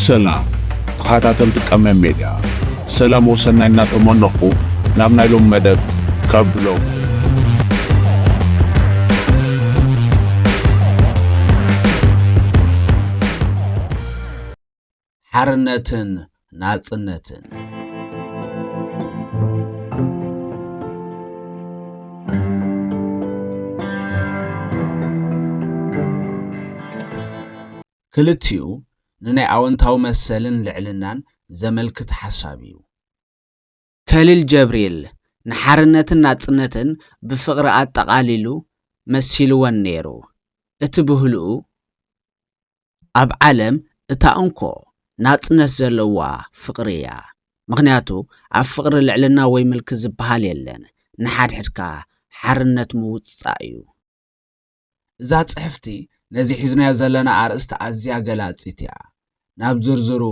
ሰላም ተኸታተልቲ ቀመም ሜድያ፣ ሰላም ወሰናይ እናተመነኹ ናብ ናይ ሎም መደብ ካብ ብሎም ሓርነትን ናጽነትን። ክልቲኡ ንናይ ኣወንታዊ መሰልን ልዕልናን ዘመልክት ሓሳብ እዩ። ከሊል ጀብሪል ንሓርነትን ናጽነትን ብፍቕሪ ኣጠቓሊሉ መሲልወን ነይሩ። እቲ ብህልኡ፣ ኣብ ዓለም እታ እንኮ ናጽነት ዘለዋ ፍቕሪ እያ። ምኽንያቱ፣ ኣብ ፍቕሪ ልዕልና ወይ ምልኪ ዝበሃል የለን። ንሓድሕድካ ሓርነት ምውጽጻእ እዩ። እዛ ጽሕፍቲ ነዚ ሒዝናዮ ዘለና ኣርእስቲ ኣዝያ ገላጺት እያ። ናብ ዝርዝሩ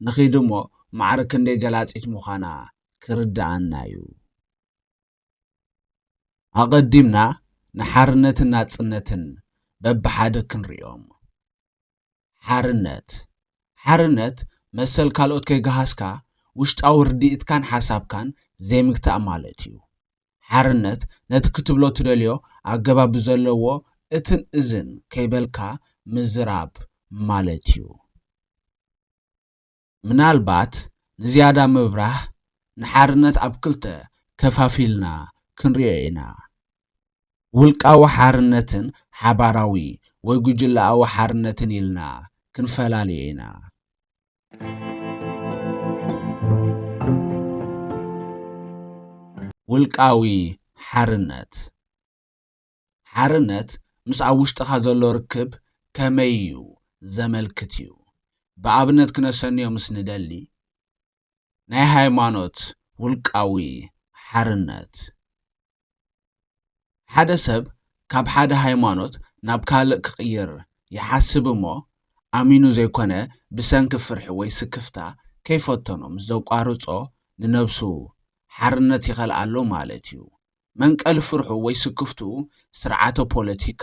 ንኺድ እሞ ማዕረ ክንደይ ገላጺት ምዃና ክርድኣና እዩ። ኣቐዲምና ንሓርነትን ናጽነትን በብሓደ ክንሪኦም። ሓርነት። ሓርነት መሰል ካልኦት ከይገሃስካ ውሽጣዊ ርድኢትካን ሓሳብካን ዘይምግታእ ማለት እዩ። ሓርነት ነቲ ክትብሎ ትደልዮ ኣገባብ ብዘለዎ እትን እዝን ከይበልካ ምዝራብ ማለት እዩ። ምናልባት ንዝያዳ ምብራህ ንሓርነት ኣብ ክልተ ከፋፊልና ክንሪኦ ኢና። ውልቃዊ ሓርነትን ሓባራዊ ወይ ጉጅለኣዊ ሓርነትን ኢልና ክንፈላልዮ ኢና። ውልቃዊ ሓርነት። ሓርነት ምስ ኣብ ውሽጥኻ ዘሎ ርክብ ከመይ እዩ ዘመልክት እዩ። ብኣብነት ክነሰንዮ ምስ ንደሊ፣ ናይ ሃይማኖት ውልቃዊ ሓርነት። ሓደ ሰብ ካብ ሓደ ሃይማኖት ናብ ካልእ ክቕይር ይሓስብ እሞ፣ ኣሚኑ ዘይኮነ ብሰንኪ ፍርሒ ወይ ስክፍታ ከይፈተኖ ምስ ዘቋርጾ፣ ንነብሱ ሓርነት ይኸልኣሎ ማለት እዩ። መንቀሊ ፍርሑ ወይ ስክፍትኡ ስርዓተ ፖለቲካ፣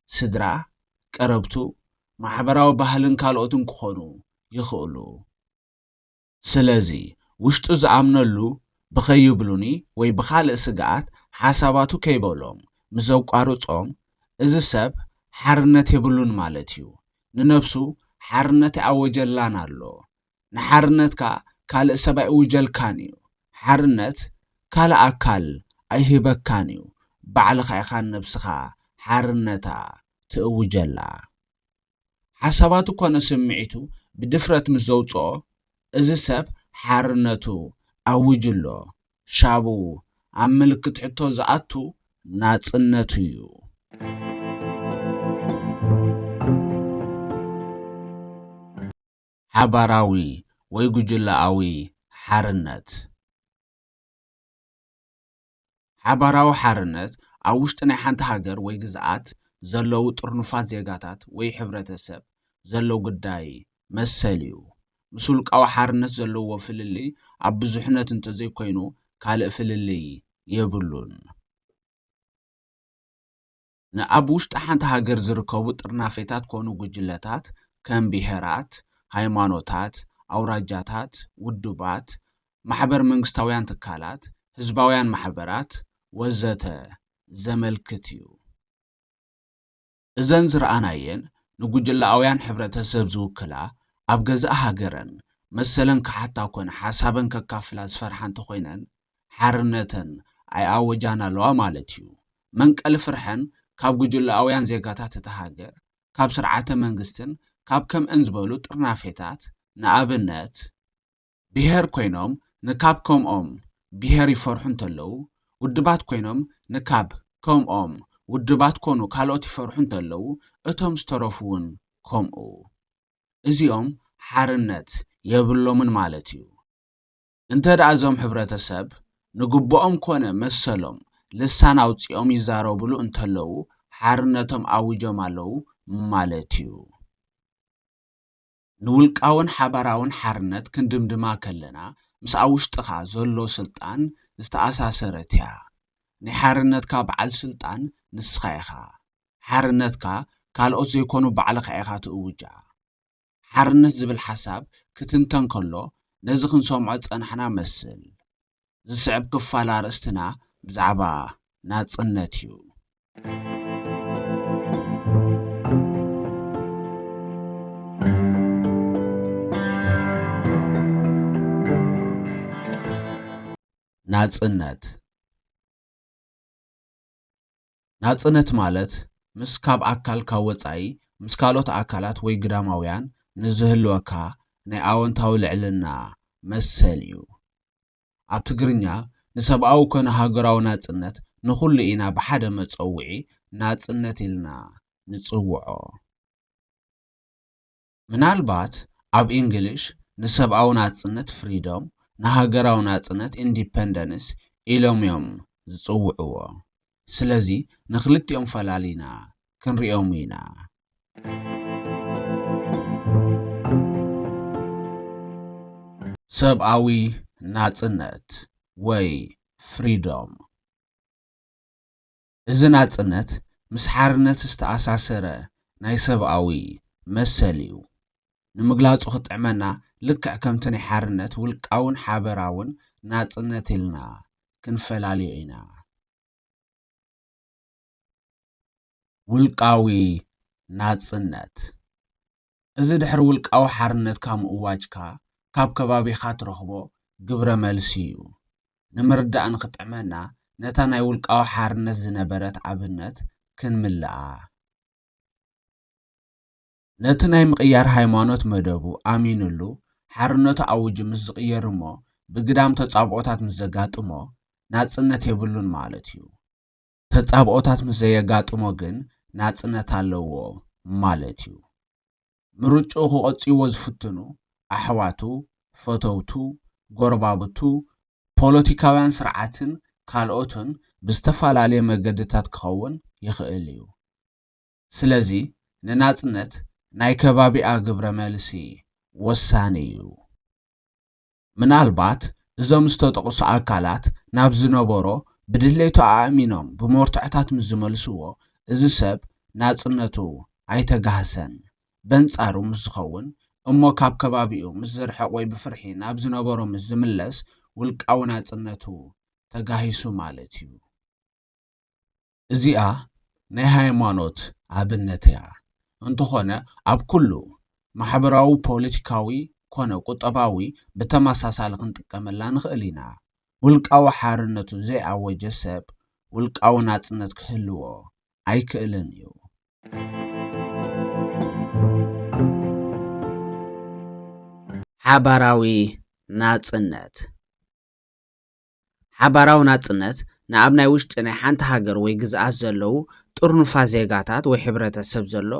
ስድራ፣ ቀረብቱ፣ ማሕበራዊ ባህልን ካልኦትን ክኾኑ ይኽእሉ። ስለዚ፣ ውሽጡ ዝኣምነሉ ብኸይብሉኒ ወይ ብኻልእ ስግኣት ሓሳባቱ ከይበሎም ምስ ዘቋርጾም፣ እዚ ሰብ ሓርነት የብሉን ማለት እዩ። ንነብሱ ሓርነት ኣይኣወጀላን ኣሎ። ንሓርነትካ ካልእ ሰብ ኣይእውጀልካን እዩ። ሓርነት ካልእ ኣካል ኣይህበካን እዩ። ባዕልኻ ኢኻ ንነብስኻ ሓርነታ ትእውጀላ። ሓሳባቱ ኮነ ስምዒቱ ብድፍረት ምስ ዘውጽኦ፣ እዚ ሰብ ሓርነቱ ኣውጅሎ። ሻቡ ኣብ ምልክት ሕቶ ዝኣቱ ናጽነቱ እዩ። ሓባራዊ ወይ ጉጅለኣዊ ሓርነት። ሓባራዊ ሓርነት ኣብ ውሽጢ ናይ ሓንቲ ሃገር ወይ ግዝኣት ዘለዉ ጥርኑፋት ዜጋታት ወይ ሕብረተሰብ ዘሎ ጉዳይ መሰል እዩ። ምስ ውልቃዊ ሓርነት ዘለዎ ፍልልይ ኣብ ብዙሕነት እንተዘይኮይኑ ካልእ ፍልልይ የብሉን። ንኣብ ውሽጢ ሓንቲ ሃገር ዝርከቡ ጥርናፌታት ኮኑ ጉጅለታት ከም ብሄራት፣ ሃይማኖታት፣ ኣውራጃታት፣ ውድባት፣ ማሕበር መንግስታውያን ትካላት፣ ህዝባውያን ማሕበራት ወዘተ ዘመልክት እዩ። እዘን ዝረኣናየን ንጉጅለኣውያን ሕብረተሰብ ዝውክላ ኣብ ገዛእ ሃገረን መሰለን ክሓታ ኮነ ሓሳበን ከካፍላ ዝፈርሓ እንተኾይነን ሓርነተን ኣይኣወጃን ኣለዋ ማለት እዩ። መንቀሊ ፍርሐን ካብ ጉጅለኣውያን ዜጋታት እታ ሃገር፣ ካብ ስርዓተ መንግስትን ካብ ከምእን ዝበሉ ጥርናፌታት ንኣብነት ብሄር ኮይኖም ንካብ ከምኦም ብሄር ይፈርሑ እንተለዉ፣ ውድባት ኮይኖም ንካብ ከምኦም ውድባት ኮኑ ካልኦት ይፈርሑ እንተለዉ፣ እቶም ዝተረፉ እውን ከምኡ። እዚኦም ሓርነት የብሎምን ማለት እዩ። እንተ ደኣ እዞም ሕብረተሰብ ንግብኦም ኮነ መሰሎም ልሳን ኣውጺኦም ይዛረቡሉ እንተለዉ፣ ሓርነቶም ኣዊጆም ኣለዉ ማለት እዩ። ንውልቃውን ሓባራውን ሓርነት ክንድምድማ ከለና፣ ምስ ኣብ ውሽጥኻ ዘሎ ስልጣን ዝተኣሳሰረት እያ። ናይ ሓርነትካ በዓል ስልጣን ንስኻ ኢኻ። ሓርነትካ ካልኦት ዘይኮኑ ባዕልኻ ኢኻ ትእውጃ። ሓርነት ዝብል ሓሳብ ክትንተን ከሎ ነዚ ክንሰምዖ ዝጸናሕና መስል። ዝስዕብ ክፋል ኣርእስትና ብዛዕባ ናጽነት እዩ። ናጽነት። ናጽነት ማለት ምስ ካብ ኣካልካ ወጻኢ ምስ ካልኦት ኣካላት ወይ ግዳማውያን ንዝህልወካ ናይ ኣወንታዊ ልዕልና መሰል እዩ። ኣብ ትግርኛ ንሰብኣዊ ኮነ ሃገራዊ ናጽነት ንኹሉ ኢና ብሓደ መጸውዒ ናጽነት ኢልና ንጽውዖ። ምናልባት ኣብ እንግሊሽ ንሰብኣዊ ናጽነት ፍሪዶም፣ ንሃገራዊ ናጽነት ኢንዲፐንደንስ ኢሎም እዮም ዝጽውዕዎ። ስለዚ ንኽልቲኦም ፈላሊና ክንሪኦም ኢና። ሰብኣዊ ናጽነት ወይ ፍሪዶም። እዚ ናጽነት ምስ ሓርነት ዝተኣሳሰረ ናይ ሰብኣዊ መሰል እዩ። ንምግላጹ ክጥዕመና ልክዕ ከምቲ ናይ ሓርነት ውልቃውን ሓበራውን ናጽነት ኢልና ክንፈላልዮ ኢና። ውልቃዊ ናጽነት። እዚ ድሕሪ ውልቃዊ ሓርነትካ ምእዋጅካ ካብ ከባቢኻ ትረኽቦ ግብረ መልሲ እዩ። ንምርዳእ ንኽጥዕመና ነታ ናይ ውልቃዊ ሓርነት ዝነበረት ኣብነት ክንምልኣ። ነቲ ናይ ምቕያር ሃይማኖት መደቡ ኣሚንሉ ሓርነቱ ኣውጁ ምስ ዝቕየር እሞ ብግዳም ተጻብኦታት ምስ ዘጋጥሞ ናጽነት የብሉን ማለት እዩ። ተጻብኦታት ምስ ዘየጋጥሞ ግን ናጽነት ኣለዎ ማለት እዩ። ምርጭኡ ክቐጽይዎ ዝፍትኑ ኣሕዋቱ፣ ፈተውቱ፣ ጎረባብቱ፣ ፖለቲካውያን ስርዓትን ካልኦትን ብዝተፈላለየ መገድታት ክኸውን ይኽእል እዩ። ስለዚ ንናጽነት ናይ ከባቢኣ ግብረ መልሲ ወሳኒ እዩ። ምናልባት እዞም ዝተጠቕሱ ኣካላት ናብ ዝነበሮ ብድሌቱ ኣእሚኖም ብመርትዖታት ምስ ዝመልስዎ፣ እዚ ሰብ ናጽነቱ ኣይተጋህሰን። በንጻሩ ምስ ዝኸውን እሞ ካብ ከባቢኡ ምስ ዝርሕቕ ወይ ብፍርሒ ናብ ዝነበሮ ምስ ዝምለስ ውልቃዊ ናጽነቱ ተጋሂሱ ማለት እዩ። እዚኣ ናይ ሃይማኖት ኣብነት እያ። እንተኾነ ኣብ ኩሉ ማሕበራዊ፣ ፖለቲካዊ ኮነ ቁጠባዊ ብተመሳሳሊ ክንጥቀመላ ንኽእል ኢና። ውልቃዊ ሓርነቱ ዘይኣወጀ ሰብ ውልቃዊ ናጽነት ክህልዎ ኣይክእልን እዩ። ሓባራዊ ናጽነት። ሓባራዊ ናጽነት ንኣብ ናይ ውሽጢ ናይ ሓንቲ ሃገር ወይ ግዝኣት ዘለዉ ጥርኑፋት ዜጋታት ወይ ሕብረተሰብ ዘሎ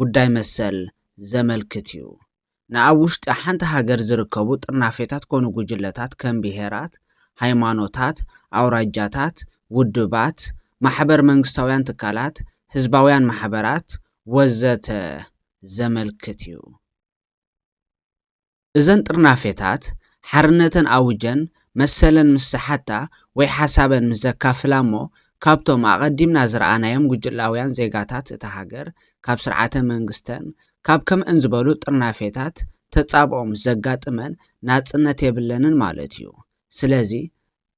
ጉዳይ መሰል ዘመልክት እዩ። ንኣብ ውሽጢ ሓንቲ ሃገር ዝርከቡ ጥርናፌታት ኮኑ ጉጅለታት ከም ብሄራት፣ ሃይማኖታት፣ ኣውራጃታት፣ ውድባት፣ ማሕበር መንግስታውያን ትካላት፣ ህዝባውያን ማሕበራት ወዘተ ዘመልክት እዩ። እዘን ጥርናፌታት ሓርነተን ኣውጀን መሰለን ምስ ዝሓታ ወይ ሓሳበን ምስ ዘካፍላ እሞ ካብቶም ኣቐዲምና ዝረኣናዮም ጉጅላውያን ዜጋታት እታ ሃገር ካብ ስርዓተ መንግስተን ካብ ከምእን ዝበሉ ጥርናፌታት ተጻብኦ ምስ ዘጋጥመን ናጽነት የብለንን ማለት እዩ። ስለዚ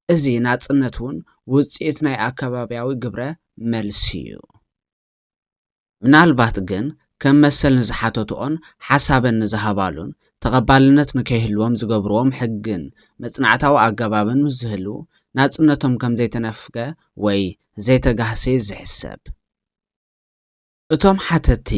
እዚ ናጽነት እውን ውጽኢት ናይ ኣከባብያዊ ግብረ መልሲ እዩ። ምናልባት ግን ከም መሰል ንዝሓተትኦን ሓሳበን ንዝሃባሉን ተቐባልነት ንከይህልዎም ዝገብርዎም ሕግን መጽናዕታዊ ኣገባብን ምስ ዝህልው ናጽነቶም ከም ዘይተነፍገ ወይ ዘይተጋህሰ እዩ ዝሕሰብ። እቶም ሓተትቲ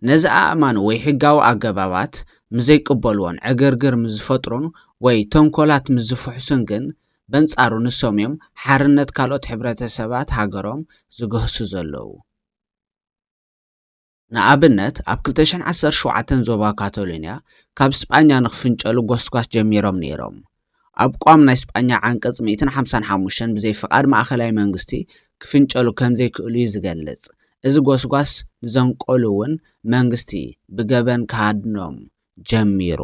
ነዚ ኣእማን ወይ ሕጋዊ ኣገባባት ምስ ዘይቅበልዎን ዕግርግር ምስ ዝፈጥሩን ወይ ተንኮላት ምስ ዝፍሕሱን ግን በንጻሩ ንሶም እዮም ሓርነት ካልኦት ሕብረተሰባት ሃገሮም ዝገህሱ ዘለዉ። ንኣብነት ኣብ ክልተ ሽሕን ዓሰርተ ሸውዓተን ዞባ ካቶሎንያ ካብ ስጳኛ ንክፍንጨሉ ጎስጓስ ጀሚሮም ነይሮም። ኣብ ቋም ናይ ስጳኛ ዓንቀጽ ሚእትን ሓምሳን ሓሙሽተን ብዘይ ፍቓድ ማእኸላይ መንግስቲ ክፍንጨሉ ከም ዘይክእሉ እዩ ዝገልጽ። እዚ ጎስጓስ ንዘንቀሉ እውን መንግስቲ ብገበን ክሃድኖም ጀሚሩ።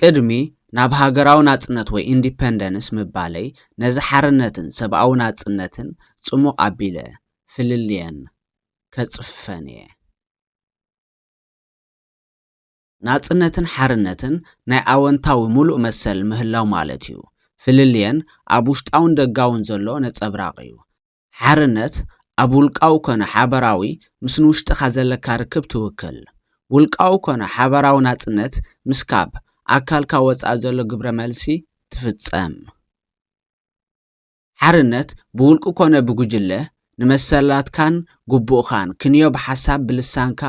ቅድሚ ናብ ሃገራዊ ናጽነት ወይ ኢንዲፐንደንስ ምባለይ ነዚ ሓርነትን ሰብኣዊ ናጽነትን ጽሙቕ ኣቢለ ፍልልየን ከጽፍፈን እየ። ናጽነትን ሓርነትን ናይ ኣወንታዊ ምሉእ መሰል ምህላው ማለት እዩ። ፍልልየን ኣብ ውሽጣውን ደጋውን ዘሎ ነጸብራቕ እዩ። ሓርነት ኣብ ውልቃዊ ኮነ ሓበራዊ ምስ ንውሽጥኻ ዘለካ ርክብ ትውክል። ውልቃዊ ኮነ ሓበራዊ ናጽነት ምስ ካብ ኣካልካ ወጻኢ ዘሎ ግብረ መልሲ ትፍጸም። ሓርነት ብውልቂ ኮነ ብጉጅለ ንመሰላትካን ግቡእኻን ክንዮ ብሓሳብ ብልሳንካ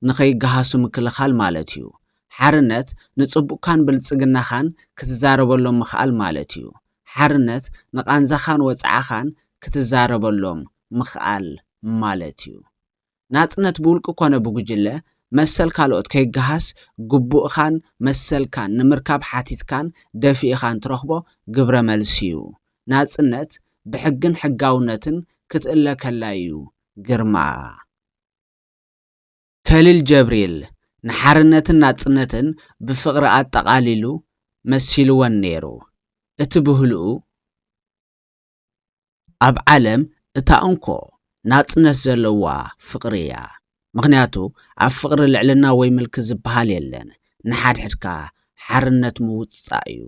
ንኸይገሃሱ ምክልኻል ማለት እዩ። ሓርነት ንጽቡቕካን ብልጽግናኻን ክትዛረበሎም ምኽኣል ማለት እዩ። ሓርነት ንቓንዛኻን ወጽዓኻን ክትዛረበሎም ምኽኣል ማለት እዩ። ናጽነት ብውልቂ ኮነ ብጉጅለ መሰል ካልኦት ከይገሃስ ግቡእኻን መሰልካን ንምርካብ ሓቲትካን ደፊእኻን ትረኽቦ ግብረ መልሲ እዩ። ናጽነት ብሕግን ሕጋውነትን ክትእለ ከላ እዩ ግርማ። ከሊል ጀብሪል ንሓርነትን ናጽነትን ብፍቕሪ ኣጠቓሊሉ መሲልወን ነይሩ። እቲ ብህልኡ፣ ኣብ ዓለም እታ እንኮ ናጽነት ዘለዋ ፍቕሪ እያ። ምኽንያቱ ኣብ ፍቕሪ ልዕልና ወይ ምልኪ ዝበሃል የለን። ንሓድሕድካ ሓርነት ምውጽጻእ እዩ።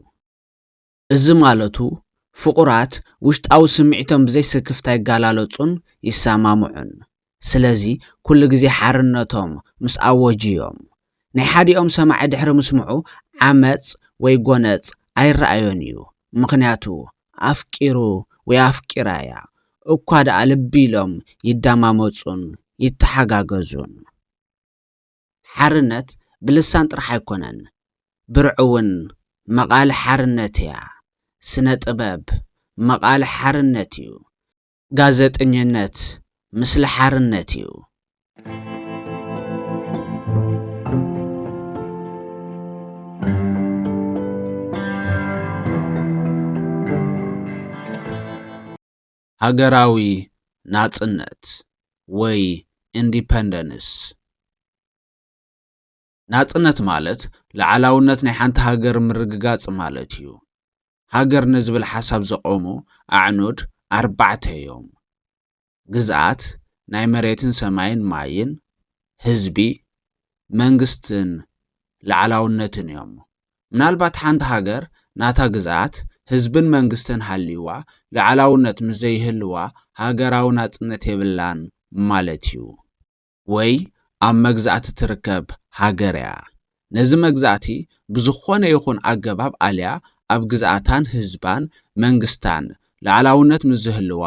እዚ ማለቱ ፍቑራት ውሽጣዊ ስምዒቶም ብዘይ ስክፍታ ይገላለጹን ይሰማምዑን። ስለዚ ኩሉ ግዜ ሓርነቶም ምስ ኣወጁ እዮም። ናይ ሓዲኦም ሰማዒ ድሕሪ ምስምዑ ዓመጽ ወይ ጎነጽ ኣይረኣዮን እዩ። ምኽንያቱ ኣፍቂሩ ወይ ኣፍቂራ እያ። እኳ ደኣ ልቢ ኢሎም ይደማመጹን ይተሓጋገዙን። ሓርነት ብልሳን ጥራሕ ኣይኮነን፣ ብርዒ እውን መቓል ሓርነት እያ። ስነ ጥበብ መቓል ሓርነት እዩ። ጋዜጠኝነት ምስሊ ሓርነት እዩ። ሃገራዊ ናጽነት ወይ ኢንዲፐንደንስ። ናጽነት ማለት ልዓላውነት ናይ ሓንቲ ሃገር ምርግጋጽ ማለት እዩ። ሃገር ንዝብል ሓሳብ ዘቖሙ ኣዕኑድ ኣርባዕተ እዮም። ግዝኣት፣ ናይ መሬትን ሰማይን ማይን፣ ህዝቢ፣ መንግስትን ልዓላውነትን እዮም። ምናልባት ሓንቲ ሃገር ናታ ግዝኣት፣ ህዝብን መንግስትን ሃልይዋ፣ ልዓላውነት ምስ ዘይህልዋ፣ ሃገራዊ ናጽነት የብላን ማለት እዩ። ወይ ኣብ መግዛእቲ ትርከብ ሃገር እያ። ነዚ መግዛእቲ ብዝኾነ ይኹን ኣገባብ ኣልያ ኣብ ግዝኣታን ህዝባን መንግስታን ልዓላውነት ምስ ዝህልዋ፣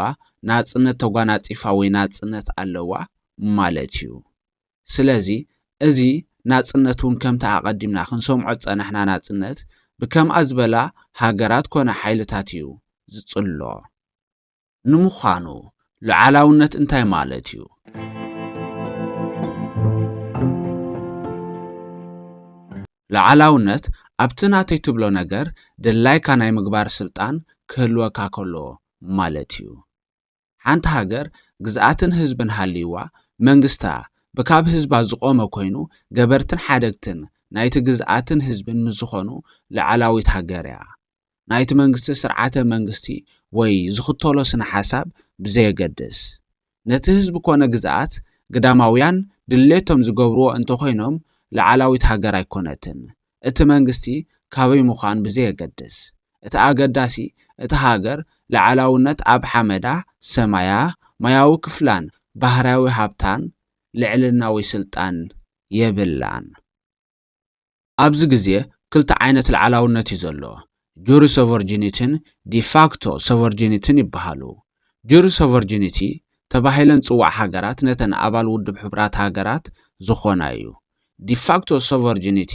ናጽነት ተጓናጺፋ ወይ ናጽነት ኣለዋ ማለት እዩ። ስለዚ፣ እዚ ናጽነት እውን ከምቲ ኣቐዲምና ክንሰምዖ ዝጸናሕና ናጽነት፣ ብከምኣ ዝበላ ሃገራት ኮነ ሓይልታት እዩ ዝጽሎ። ንምዃኑ፣ ሉዓላውነት እንታይ ማለት እዩ? ሉዓላውነት፣ ኣብቲ ናተይ ትብሎ ነገር ድላይካ ናይ ምግባር ስልጣን ክህልወካ ከሎ ማለት እዩ። ሓንቲ ሃገር ግዝኣትን ህዝብን ሃልይዋ፣ መንግስታ ብካብ ህዝባ ዝቖመ ኮይኑ፣ ገበርትን ሓደግትን ናይቲ ግዝኣትን ህዝብን ምስ ዝኾኑ፣ ሉዓላዊት ሃገር እያ። ናይቲ መንግስቲ ስርዓተ መንግስቲ ወይ ዝኽተሎ ስነ ሓሳብ ብዘየገድስ፣ ነቲ ህዝቢ ኮነ ግዝኣት ግዳማውያን ድሌቶም ዝገብርዎ እንተኾይኖም፣ ሉዓላዊት ሃገር ኣይኮነትን። እቲ መንግስቲ ካበይ ምዃን ብዘየገድስ፣ እቲ ኣገዳሲ፣ እታ ሃገር ሉዓላውነት ኣብ ሓመዳ፣ ሰማያ፣ ማያዊ ክፍላን ባህርያዊ ሃብታን ልዕልና ወይ ስልጣን የብላን። ኣብዚ ግዜ ክልተ ዓይነት ሉዓላውነት እዩ ዘሎ። ጁሪ ሶቨርጂኒቲን ዲፋክቶ ሶቨርጂኒቲን ይበሃሉ። ጁሪ ሶቨርጂኒቲ ተባሂለን ዝጽዋዓ ሃገራት ነተን ኣባል ውድብ ሕቡራት ሃገራት ዝኾና እዩ። ዲፋክቶ ሶቨርጂኒቲ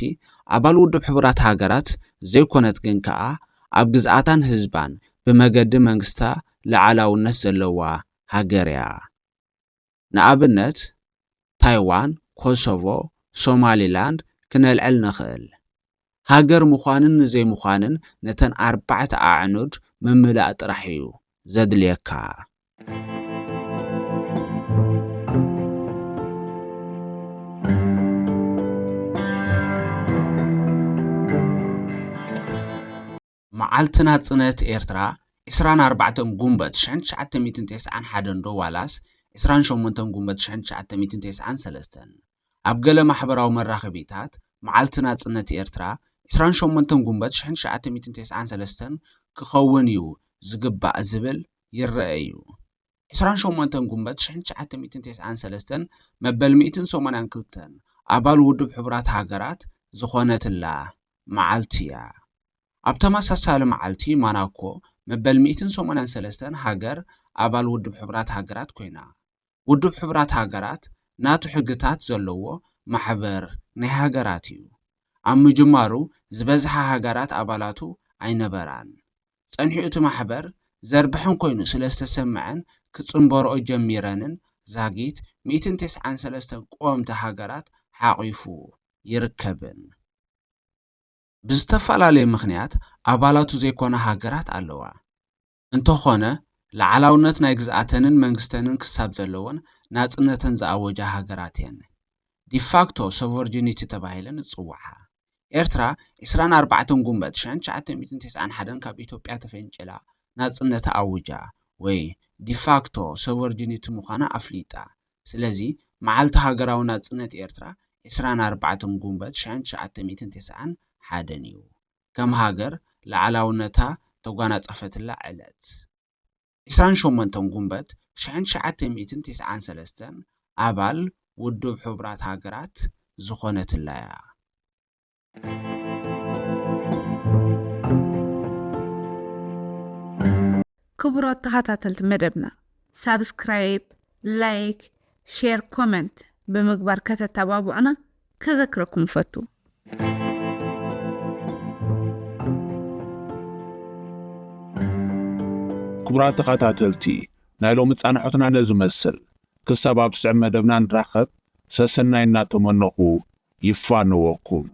ኣባል ውድብ ሕቡራት ሃገራት ዘይኮነት ግን ከኣ ኣብ ግዝኣታን ህዝባን ብመገዲ መንግስታ ሉዓላውነት ዘለዋ ሃገር እያ። ንኣብነት፣ ታይዋን፣ ኮሶቮ፣ ሶማሊላንድ ክነልዕል ንኽእል። ሃገር ምዃንን ንዘይምዃንን ነተን ኣርባዕተ ኣዕኑድ ምምላእ ጥራሕ እዩ ዘድልየካ። መዓልቲ ናጽነት ኤርትራ ዕስራን ኣርባዕተን ጉንበት ሽሕን ትሽዓተ ሚእትን ተስዓን ሓደን ዶ ዋላስ ዕስራን ሸሞንተን ጉንበት ሽሕን ትሽዓተ ሚእትን ተስዓን ሰለስተን። ኣብ ገለ ማሕበራዊ መራኸቢታት፣ መዓልቲ ናጽነት ኤርትራ ዕስራን ሸሞንተን ጉንበት ሽሕን ትሽዓተ ሚእትን ተስዓን ሰለስተን ክኸውን እዩ ዝግባእ ዝብል ይረአ እዩ። ዕስራን ሸሞንተን ጉንበት ሽሕን ትሽዓተ ሚእትን ተስዓን ሰለስተን መበል ሚእትን ሰማንያን ክልተን ኣባል ውድብ ሕቡራት ሃገራት ዝኾነትላ መዓልቲ እያ። ኣብ ተመሳሳሊ መዓልቲ፣ ማናኮ መበል ሚእትን ሰማንያን ሰለስተን ሃገር ኣባል ውድብ ሕቡራት ሃገራት ኮይና። ውድብ ሕቡራት ሃገራት ናቱ ሕግታት ዘለዎ ማሕበር ናይ ሃገራት እዩ። ኣብ ምጅማሩ ዝበዝሓ ሃገራት ኣባላቱ ኣይነበራን። ጸኒሑ እቲ ማሕበር ዘርብሕን ኮይኑ ስለ ዝተሰምዐን ክጽንበርኦ ጀሚረንን ዛጊት ሚእትን ተስዓን ሰለስተን ቀወምቲ ሃገራት ሓቒፉ ይርከብን። ብዝተፈላለየ ምኽንያት ኣባላቱ ዘይኮና ሃገራት ኣለዋ። እንተኾነ፣ ላዕላውነት ናይ ግዝኣተንን መንግስተንን ክሳብ ዘለወን ናጽነተን ዝኣወጃ ሃገራት እየን። ዲፋክቶ ሶቨርጂኒቲ ተባሂለን ዝጽውዓ። ኤርትራ ዕስራን ኣርባዕተን ጉንበት ሽሕን ትሽዓተ ሚእትን ተስዓን ሓደን ካብ ኢትዮጵያ ተፈንጭላ ናጽነታ ኣውጃ ወይ ዲፋክቶ ሶቨርጂኒቲ ምዃና ኣፍሊጣ። ስለዚ፣ መዓልቲ ሃገራዊ ናጽነት ኤርትራ ዕስራን ኣርባዕተን ጉንበት ሽሕን ትሽዓተ ሚእትን ተስዓን ሓደን እዩ። ከም ሃገር ላዕላውነታ ተጓናጸፈትላ ዕለት። ዕስራን ሸሞንተን ጉንበት ሽሕን ትሽዓተ ሚእትን ተስዓን ሰለስተን ኣባል ውድብ ሕቡራት ሃገራት ዝኾነትላ እያ። ክቡራት ተኸታተልቲ መደብና፣ ሳብስክራይብ፣ ላይክ፣ ሼር፣ ኮመንት ብምግባር ከተተባብዑና ከዘክረኩም እፈቱ። ክቡራት ተኸታተልቲ፣ ናይ ሎሚ ጻንሖትና ነዚ መስል። ክሳብ ኣብ ስዕብ መደብና ንራኸብ፣ ሰሰናይ እናተመነኹ ይፋነወኩም።